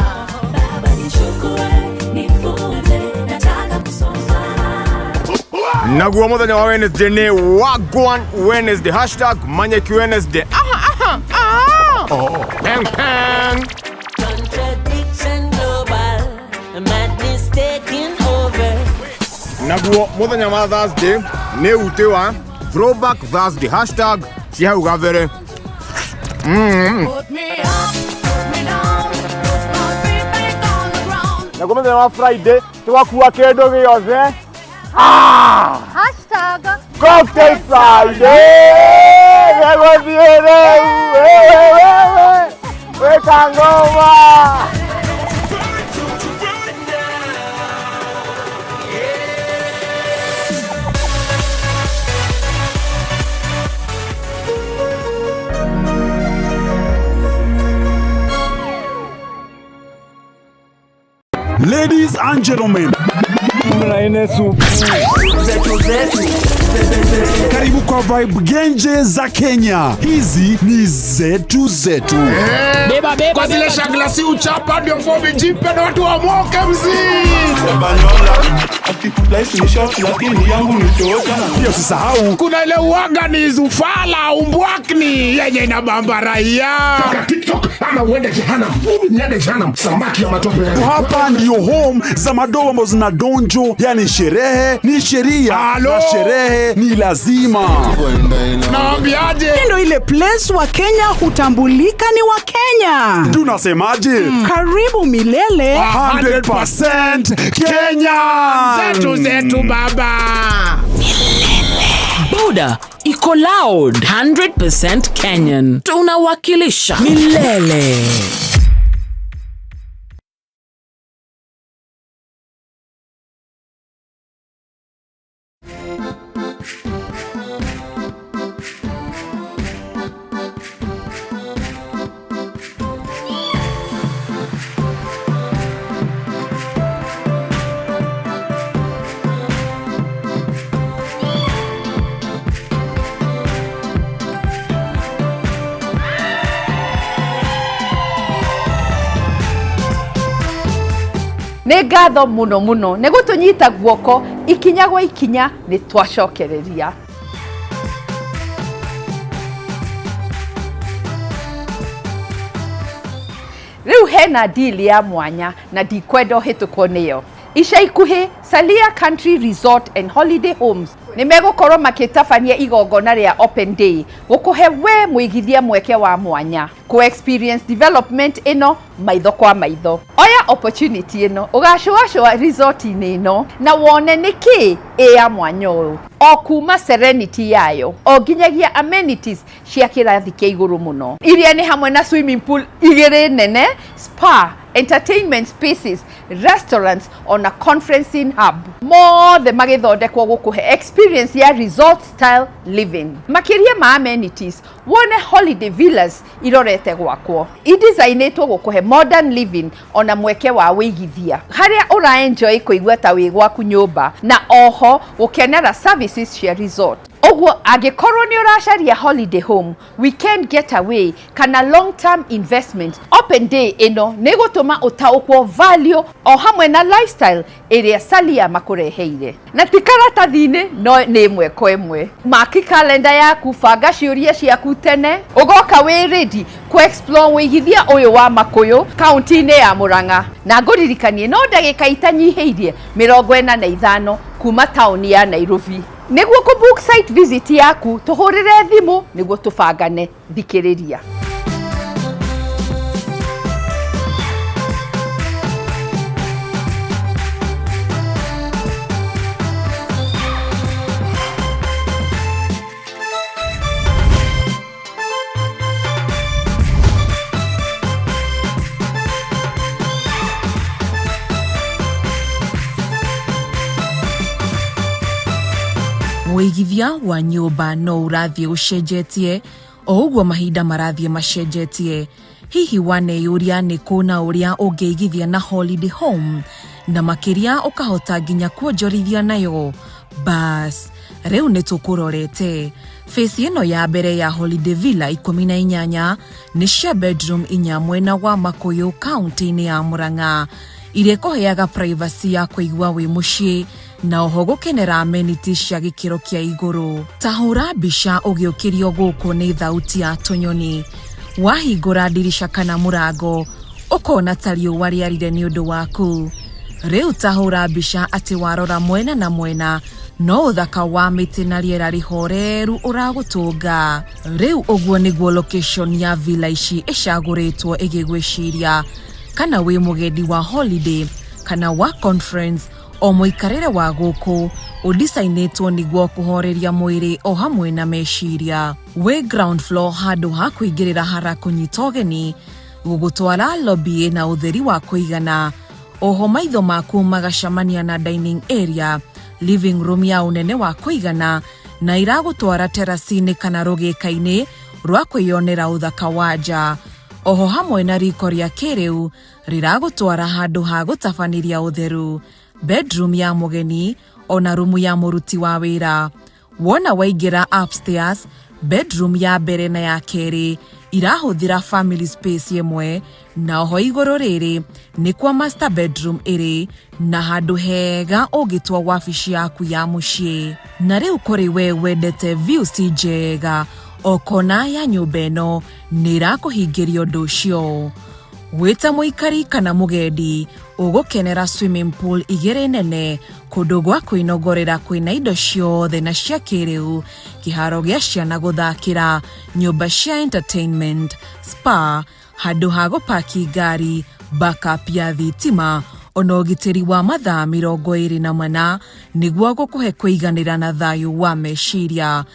Naguo muthenya wa Wednesday ni Wagwan Wednesday. Hashtag Manyeki Wednesday. Aha, aha, aha. Oh. Peng, peng. Contradiction global, madness taking over. Naguo muthenya wa Thursday ni ute wa Throwback Thursday. Hashtag cia hau gabere. Put me up, put me down, put my feet back on the ground. Naguo muthenya wa Friday tugakua kindu giothe. Ah! Hashtag Cocktail Friday! Gegũthiĩ rĩu! Wĩka ngoma! Ladies and gentlemen, karibu kwa Vibe Genje za Kenya. Hizi ni zetu zetu. Kwa zile shagla si uchapa ndio fomi jipe na watu wamoke mzii. Pia usisahau kuna ile uwaga ni zufala umbwakni yenye inabamba raia. TikTok ama uende jehanamu. Niende jehanamu, samaki ya matope. Hapa ndio home za madoa ambazo zina donjo, yani sherehe ni sheria na sherehe ni lazima. Naambiaje? Ndio ile place wa Kenya hutambulika ni wa Kenya. Tunasemaje? Karibu milele 100% Kenya. Zetu zetu baba. Boda iko loud 100% Kenyan. Tunawakilisha milele. Nĩ ngatho mũno mũno nĩ gũtũnyita guoko ikinya gwa ikinya nĩ twacokereria. Rĩu hena deal ya mwanya na ndikwenda ũhĩtũkwo nĩyo. Ica ikuhĩ Salia Country Resort and Holiday Homes nĩ megũkorwo makĩtabania igongona rĩa Open Day gũkũhe we mũigithia mweke wa mwanya kũ experience development ĩno maitho kwa maitho. Oya opportunity ĩno ũgacũacũa resort-inĩ ĩno na wone nĩkĩ ĩ ya mwanya ũyũ o kuma serenity yayo o nginyagia amenities cia kĩrathi kĩa igũrũ mũno iria nĩ hamwe na swimming pool igĩrĩ nene, spa, entertainment spaces restaurants ona conferencing hub, mothe magĩthondekwo gũkũhe experience ya resort style living. Makĩria ma amenities, wone holiday villas irorete gwakwo, idesign-ĩtwo gũkũhe modern living ona mweke wa wĩigithia, harĩa ũra enjoy kũigua ta wĩ gwaku nyũmba na oho gũkenera services cia resort. Ũguo angĩkorwo nĩ ũracaria holiday home, weekend getaway kana long term investment, open day ĩno nĩ gũtũma ũtaũkwo value o hamwe na lifestyle ĩrĩa Salia makũreheire. Na ti karatathi-inĩ, no nĩ ĩmwe kwa ĩmwe. Maki kalenda yaku, banga ciũria ciaku tene, ũgoka wĩ ready kũ explore wĩigithia ũyũ wa Makũyũ kaunti-inĩ ya Murang'a. Na ngũririkanie no ndagĩka itanyihĩirie 45 kuma taũni ya Nairobi. Nĩguo kũ book site visit yaku, tũhũrĩre thimũ nĩguo tũbangane. Thikĩrĩria. Wĩigithia wa nyũmba no ũrathiĩ ũcenjetie o ũguo mahinda marathiĩ macenjetie. Hihi waneyũria nĩ kũ na ũrĩa ũngĩigithia na holiday home na makĩria ũkahota nginya kuonjorithia nayo? Bas, rĩu nĩ tũkũrorete. Phase ĩno ya mbere ya Holiday Villa 18 nĩ cia bedroom inya mwena wa Makũyũ kaunti-inĩ ya Murang'a, iria ĩkũheaga privacy ya kũigua wĩ mũciĩ na oho gũkenera amenities cia gĩkĩro kĩa igũrũ. Ta hũra mbica ũgĩũkĩrio gũkũ nĩ thauti ya tũnyoni. Wahingũra ndirica kana mũrango, ũkona ta riũa rĩarire nĩ ũndũ waku. Rĩu ta hũra mbica atĩ warora mwena na mwena no ũthaka wa mĩtĩ na rĩera rĩhoreru ũragũtũnga. Rĩu ũguo nĩguo location ya villa ici ĩcagũrĩtwo ĩgĩgwĩciria kana wĩ mũgendi wa holiday kana wa conference. O mũikarĩre wa gũkũ ũdicainĩtwo nĩguo kũhoreria mwĩrĩ o hamwe na meciria. Wĩ ground floor handũ ha kũingĩrĩra harakũnyita ũgeni, gũgũtwara lobby na ũtheri wa kũigana. Oho maitho maku magacamania na dining area, living room ya ũnene wa kũigana na iragũtwara terrace-inĩ kana rũgĩka-inĩ rwa kwĩyonera ũthaka wa nja. Oho hamwe na riko rĩa kĩrĩu rĩragũtwara handũ ha gũtabanĩria ũtheru, bedroom ya mũgeni ona rumu ya mũruti wa wĩra. Wona waingĩra upstairs, bedroom ya mbere na ya kerĩ irahũthĩra family space ĩmwe, na oho igũrũ rĩrĩ nĩ kwa master bedroom ĩrĩ na handũ hega ũngĩtua wabici yaku ya mũciĩ. Na rĩu kũrĩ we wendete views njega, o kona ya nyũmba ĩno nĩ ĩrakũhingĩria ũndũ ũcio. Wĩ ta mũikari kana mũgendi, ũgũkenera swimming pool igĩrĩ nene, kũndũ gwa kwĩnogorera kwĩna indo ciothe na cia kĩrĩu, kĩharo gĩa ciana gũthakĩra, nyũmba cia entertainment, spa, handũ ha gũpaki ngari, backup ya thitima, ona ũgitĩri wa mathaa 24 nĩguo gũkũhe kũiganĩra na thayũ wa meciria.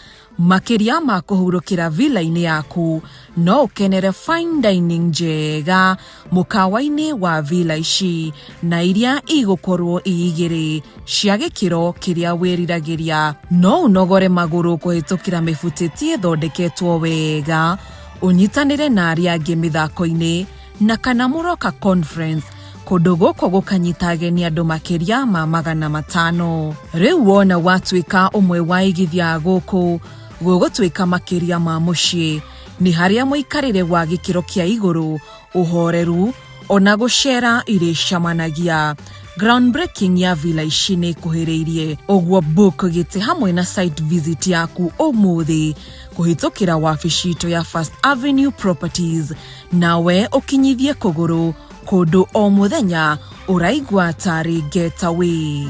Makĩria ma kũhurũkĩra villa-inĩ yaku, no ũkenere fine dining njega mũkawa-inĩ wa villa ici na iria igũkorwo i igĩrĩ cia gĩkĩro kĩrĩa wĩriragĩria. No ũnogore magũrũ kũhĩtũkĩra mĩbutĩti ĩthondeketwo wega, ũnyitanĩre na arĩa angĩ mĩthako-inĩ na kana mũroka conference kũndũ gũkũ gũkanyita ageni andũ makĩria ma 500. Rĩu wona watuĩka ũmwe wa aigithia a gũkũ, gũgũtuĩka makĩria ma mũciĩ. Nĩ harĩa mũikarĩre wa gĩkĩro kĩa igũrũ, ũhoreru, ona gũcera irĩcamanagia. Groundbreaking ya villa ici nĩ ĩkuhĩrĩirie, ũguo book gĩtĩ hamwe na site visit yaku ũmũthĩ kũhĩtũkĩra wabici itũ ya First Avenue Properties, nawe ũkinyithie kũgũrũ kũndũ o mũthenya ũraigua tarĩ getaway.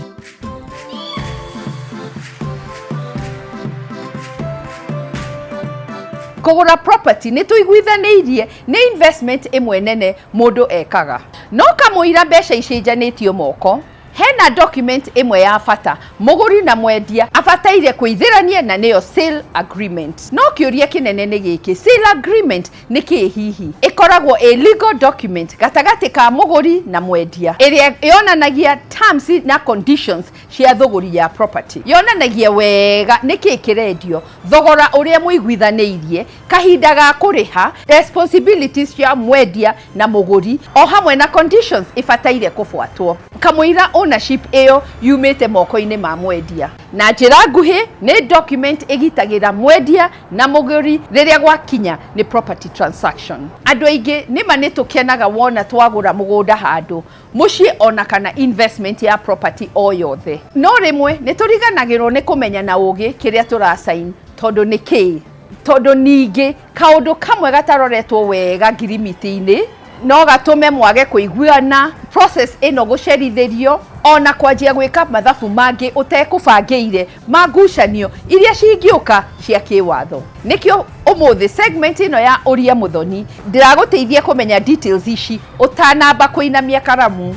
Kũgũra property nĩ tũiguithanĩirie nĩ investment ĩmwe nene mũndũ ekaga, no kamũira mbeca icenjanĩtio moko. Hena document ĩmwe ya bata mũgũri na mwendia abataire kwĩithĩrania na nĩyo sale agreement. No kĩũria kĩnene nĩ gĩkĩ, sale agreement nĩ kĩĩ hihi? Ĩkoragwo ĩ legal document gatagatĩ ka mũgũri na mwendia ĩrĩa yonanagia terms na conditions cia thũgũri ya property. Yonanagia wega nĩkĩĩ kĩrendio, thogora ũrĩa mũiguithanĩirie, kahinda ga kũrĩha, responsibilities cia mwendia na mũgũri o hamwe na conditions ibataire kũbuatwo kamũira ownership ĩyo yumĩte moko-inĩ ma mwendia. Na njĩra nguhĩ nĩ document ĩgitagĩra mwendia na mũgũri rĩrĩa gwakinya nĩ property transaction. Andũ aingĩ nĩma nĩ tũkenaga wona twagũra mũgũnda handũ mũciĩ ona kana investment ya property o yothe, no rĩmwe nĩ tũriganagĩrwo nĩ kũmenya na ũgĩ kĩrĩa tũrasign tondũ nĩ kĩĩ, tondũ ningĩ kaũndũ kamwe gataroretwo wega ngirimiti-inĩ no gatũme mwage kũiguana, process ĩno gũcerithĩrio ona kwanjia gwĩka mathabu mangĩ ũtekũbangĩire ma ngucanio iria cingĩũka cia kĩwatho. Nĩkĩo ũmũthĩ segment ĩno ya Ũria Mũthoni ndĩragũteithia kũmenya details ici ũtanamba kũinamia karamu.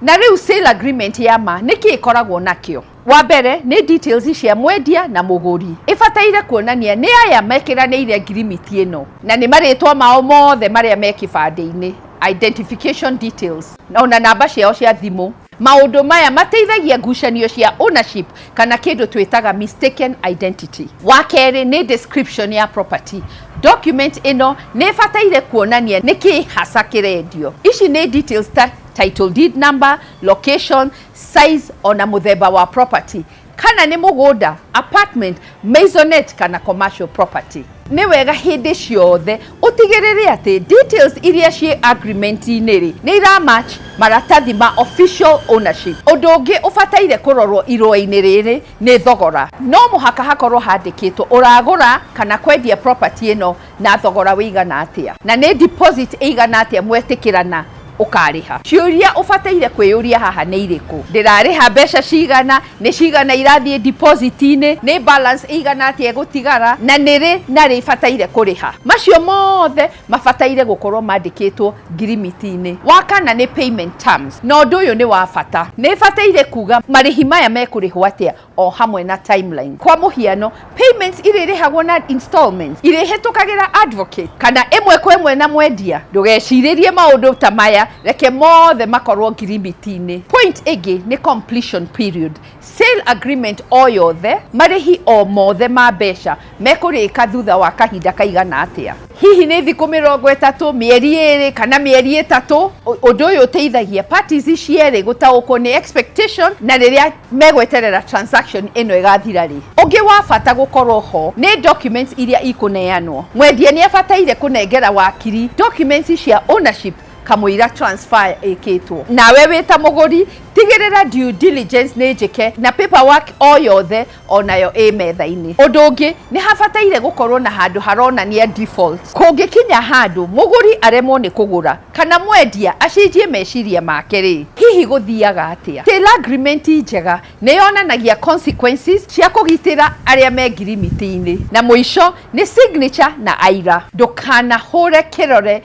Na rĩu sale agreement ya ma nĩkĩ ĩkoragwo nakĩo? Wa mbere nĩ details cia mwendia na mũgũri, ĩbataire kuonania nĩ aya mekĩranĩire ngirimiti ĩno na nĩ marĩtwa mao mothe marĩa me kĩbandĩ-inĩ, identification details, ona namba ciao cia thimũ. Maũndũ maya mateithagia ngucanio cia ownership kana kĩndũ twĩtaga mistaken identity. Wa kerĩ nĩ description ya property. Document ĩno nĩ ĩbataire kuonania nĩkĩ hasa kĩrendio. Ici nĩ details ta title deed number, location, size ona mũthemba wa property, kana nĩ mũgũnda, apartment, maisonette kana commercial property. Nĩ wega hĩndĩ ciothe ũtigĩrĩre atĩ details iria ciĩ agreement-inĩ rĩ nĩ iramatch maratathi ma official ownership. Ũndũ ũngĩ ũbataire kũrorwo irũa-inĩ rĩrĩ nĩ thogora. No mũhaka hakorwo handĩkĩtwo ũragũra kana kwendia property ĩno na thogora wĩigana atĩa, na nĩ deposit ĩigana atĩa mwetĩkĩrana ũkarĩha. Ciũria ũbataire kwĩyũria haha nĩ irĩkũ? Ndĩrarĩha mbeca cigana? Nĩ cigana irathiĩ deposit-inĩ? Nĩ balance ĩigana atĩa ĩgũtigara? Na nĩ rĩ na rĩ bataire kũrĩha? Macio mothe mabataire gũkorwo mandĩkĩtwo ngirimiti-inĩ. Wa kana nĩ payment terms, na ũndũ ũyũ nĩ wa bata. Nĩ bataire kuga marĩhi maya mekũrĩhwo atĩa o hamwe na timeline. Kwa mũhiano, payments irĩrĩhagwo na installments, irĩhĩtũkagĩra advocate kana ĩmwe kwa ĩmwe na mwendia. Ndũgecirĩrie maũndũ ta maya, reke mothe makorwo ngirimiti-inĩ. Point ĩngĩ nĩ completion period. Sale agreement o yothe, marĩhi o mothe ma mbeca mekũrĩka thutha wa kahinda kaigana atĩa. Hihi nĩ thikũ 30, mĩeri 2 kana mĩeri 3. Ũndũ ũyũ ũteithagia parties cierĩ gũtaũkwo nĩ expectation na rĩrĩa megweterera transaction ĩno ĩgathira rĩ. Ũngĩ wa bata gũkorwo ho nĩ documents iria ikũneanwo. Mwendia nĩ abataire kũnengera wakiri documents cia ownership kamũira transfer ĩkĩtwo. Nawe wĩ ta mũgũri tigĩrĩra due diligence nĩ njĩke na paperwork o yothe onayo ĩ metha-inĩ. Ũndũ ũngĩ nĩ habataire gũkorwo na handũ haronania default. Kũngĩkinya handũ mũgũri aremwo nĩ kũgũra kana mwendia acenjie meciria make rĩ, hihi gũthiaga atĩa? Sale agreement njega nĩ yonanagia consequences cia kũgitĩra arĩa me ngirimiti-inĩ. Na mũico nĩ signature na aira. Ndũkanahũre kĩrore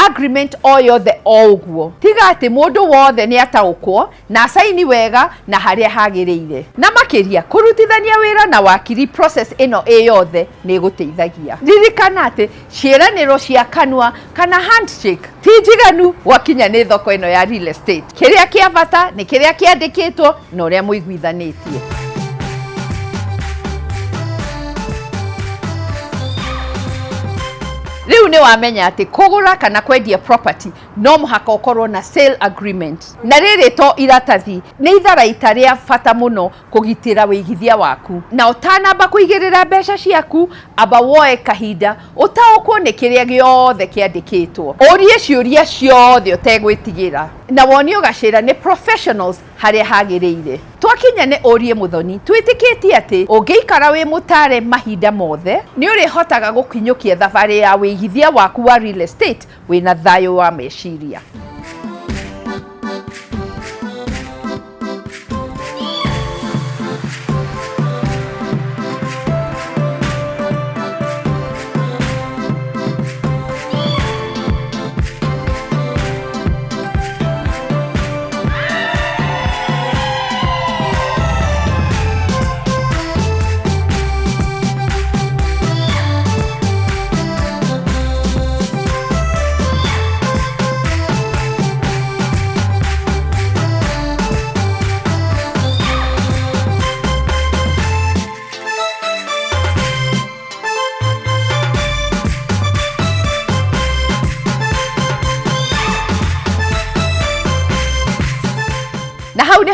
agreement o yothe o ũguo, tiga atĩ mũndũ wothe nĩ ataũkwo na acaini wega na harĩa hagĩrĩire. Na makĩria kũrutithania wĩra na wakiri process ĩno ĩ yothe nĩ ĩgũteithagia. Ririkana atĩ ciĩranĩro cia kanua kana handshake ti njiganu gwakinya nĩ thoko ĩno ya real estate. Kĩrĩa kĩa bata nĩ kĩrĩa kĩandĩkĩtwo na ũrĩa mũiguithanĩtie. Rĩu nĩ wamenya atĩ kũgũra kana kwendia property no mũhaka ũkorwo na sale agreement. Na rĩrĩ to iratathi, nĩ itharaita rĩa bata mũno kũgitĩra wĩigithia waku. Na ũtanamba kũigĩrĩra mbeca ciaku, amba woe kahinda ũtaũkwo nĩ kĩrĩa gĩothe kĩandĩkĩtwo. Ũrie ciũria ciothe ũtegwĩtigĩra, na wonio gacĩra nĩ professionals harĩa hagĩrĩire. Twakinya nĩ ũrie Mũthoni, twĩtĩkĩtie atĩ ũngĩikara wĩ mũtare mahinda mothe, nĩ ũrĩhotaga gũkinyũkia thabarĩ ya wĩigithia waku wa real estate wĩna thayũ wa meciria.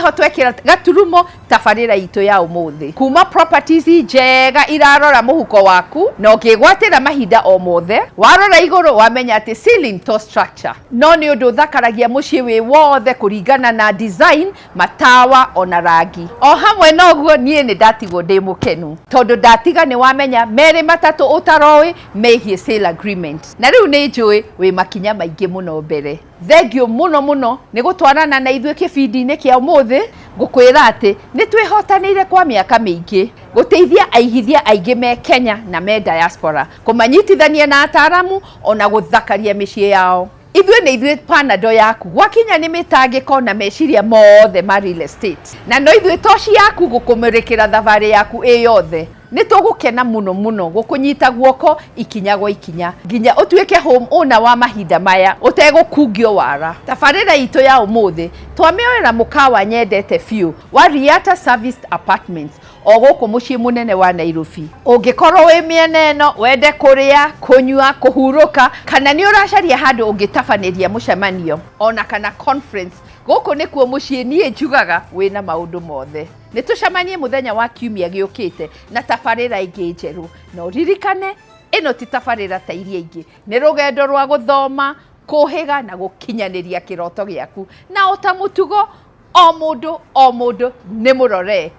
nĩho twekĩra gaturumo tabarĩra itũ ya ũmũthĩ kuma properties njega irarora mũhuko waku na ũngĩgwatĩra mahinda o mothe warora igũrũ wamenya atĩ ceiling to structure no nĩ ũndũ ũthakaragia mũciĩ wĩ wothe kũringana na design matawa ona rangi o hamwe na ũguo niĩ nĩ ndatigwo ndĩ mũkenu tondũ ndatiga nĩ wamenya merĩ matatũ ũtaroĩ megiĩ sale agreement na rĩu nĩ njũĩ wĩ makinya maingĩ mũno mbere thengio mũno mũno nĩ gũtwarana na ithuĩ kĩbindi-inĩ kĩa ũmũthĩ ngũkwĩra atĩ nĩ twĩhotanĩire kwa mĩaka mĩingĩ gũteithia aigithia aingĩ me Kenya na me diaspora kũmanyitithania na ataaramu ona gũthakaria mĩciĩ yao ithuĩ nĩ ithuĩ panado yaku gwakinya nĩ mĩtangĩko na meciria mothe ma real estate na no ithuĩ toci yaku gũkũmũrĩkĩra thabarĩ yaku ĩ yothe nĩ tũgũkena mũno mũno gũkũnyita guoko ikinya gwa ikinya nginya ũtuĩke home owner wa mahinda maya ũtegũkungio wara tabarĩra itũ ya ũmũthĩ twamĩoera mũkawa nyendete biũ wa Riata Serviced Apartments o gũkũ mũciĩ mũnene wa Nairobi ũngĩkorwo wĩ mĩena ĩno wende kũrĩa kũnyua kũhurũka kana nĩ ũracaria handũ ũngĩtabanĩria mũcemanio ona kana conference gũkũ nĩkuo mũciĩ niĩ njugaga wĩna maũndũ mothe nĩ tũcemanie mũthenya wa kiumia gĩũkĩte na tabarĩra ĩngĩ njerũ na ũririkane ĩno ti tabarĩra ta iria ingĩ nĩ rũgendo rwa gũthoma kũhĩga na gũkinyanĩria kĩroto gĩaku na o ta mũtugo o mũndũ o mũndũ nĩ mũrore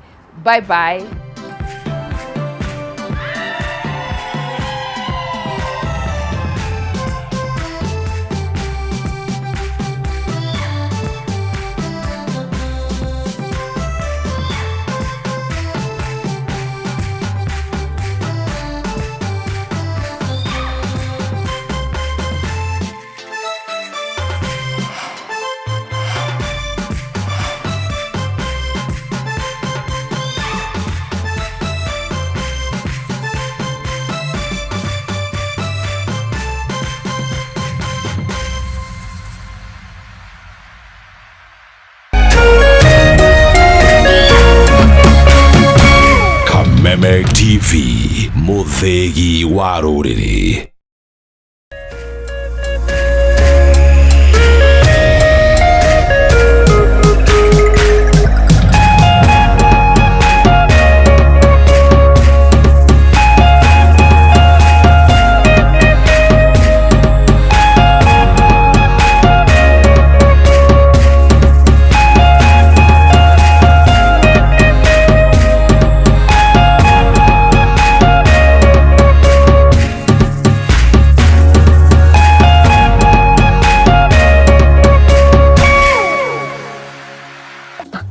bye bye. Kameme TV mũthĩgi wa rũrĩrĩ.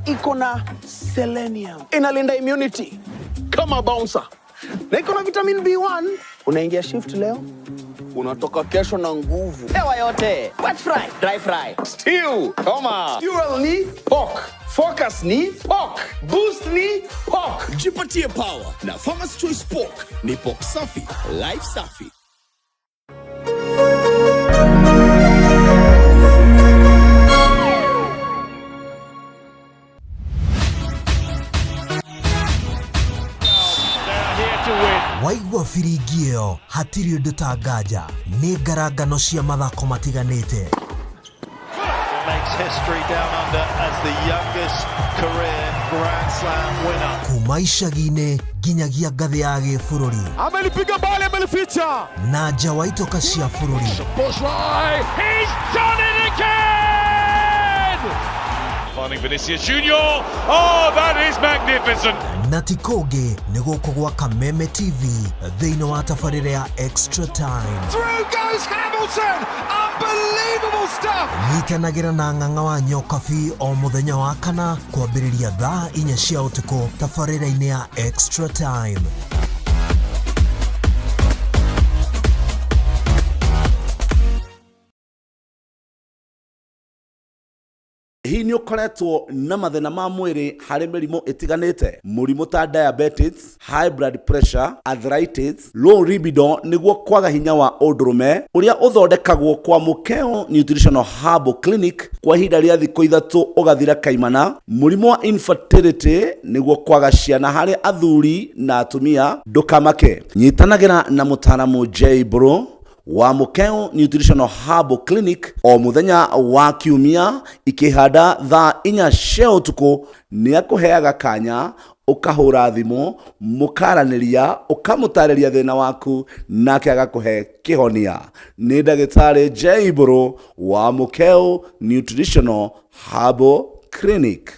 Iko na selenium, inalinda immunity kama bouncer, na iko na vitamin B1. Unaingia shift leo, unatoka kesho na nguvu. Hewa yote. Wet fry, dry fry. Stew, toma. Fuel ni pork. Focus ni pork. Boost ni pork. Jipatie power na Farmer's Choice Pork. Ni pork safi, life safi. Waigua biringi ĩyo hatirĩ ũndũ ta nganja nĩ ngarangano cia mathako matiganĩte. Makes history down under as the youngest career Grand Slam winner. Kuma icagi-inĩ nginyagia ngathĩ ya gĩbũrũri. Amelipiga bali, amelificha. Na nja wa itoka cia bũrũri. Bushrai, he's done it again! Finding Vinicius Junior. Oh, that is magnificent. Na ti kũngĩ nĩ gũkũ gwa Kameme TV thĩinĩ wa tabarĩra ya Extra Time. Through goes Hamilton! Unbelievable stuff! Nyitanagĩra na ng'ang'a wa Nyokabi o mũthenya wa kana kwambĩrĩria thaa 4 cia ũtukũ tabarĩra-inĩ ya Extra Time. Hihi nĩ ũkoretwo na mathĩna ma mwĩrĩ harĩ mĩrimũ ĩtiganĩte, mũrimũ ta diabetes, high blood pressure, arthritis, low libido nĩguo kwaga hinya wa ũndũrũme ũrĩa ũthondekagwo kwa Mũkeo Nutritional Herbal Clinic kwa ihinda rĩa thikũ ithatũ ũgathira kaimana, mũrimũ wa infertility nĩguo kwaga ciana harĩ athuri na atumia, ndũkamake. Nyitanagĩra na mũtaaramu J Bro Wa Mukeu Nutritional Herbal Clinic o muthenya wa kiumia ikihanda thaa 4 cia utuku ni akuheaga kanya ukahura thimu mukaranĩria ũkamũtarĩria thĩna waku nake agakũhe kĩhonia. Nĩ ndagĩtarĩ J Mbũrũ wa Mukeu Nutritional Herbal Clinic.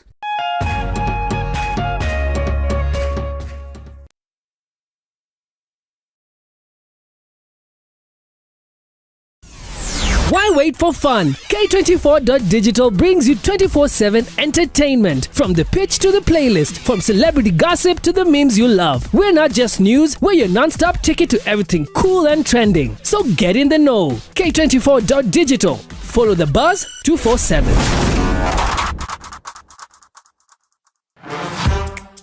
Why wait for fun? K24.digital brings you 24/7 entertainment. From the pitch to the playlist, from celebrity gossip to the memes you love. We're not just news, we're your non stop ticket to everything cool and trending. So get in the know. K24.digital. Follow the buzz 247.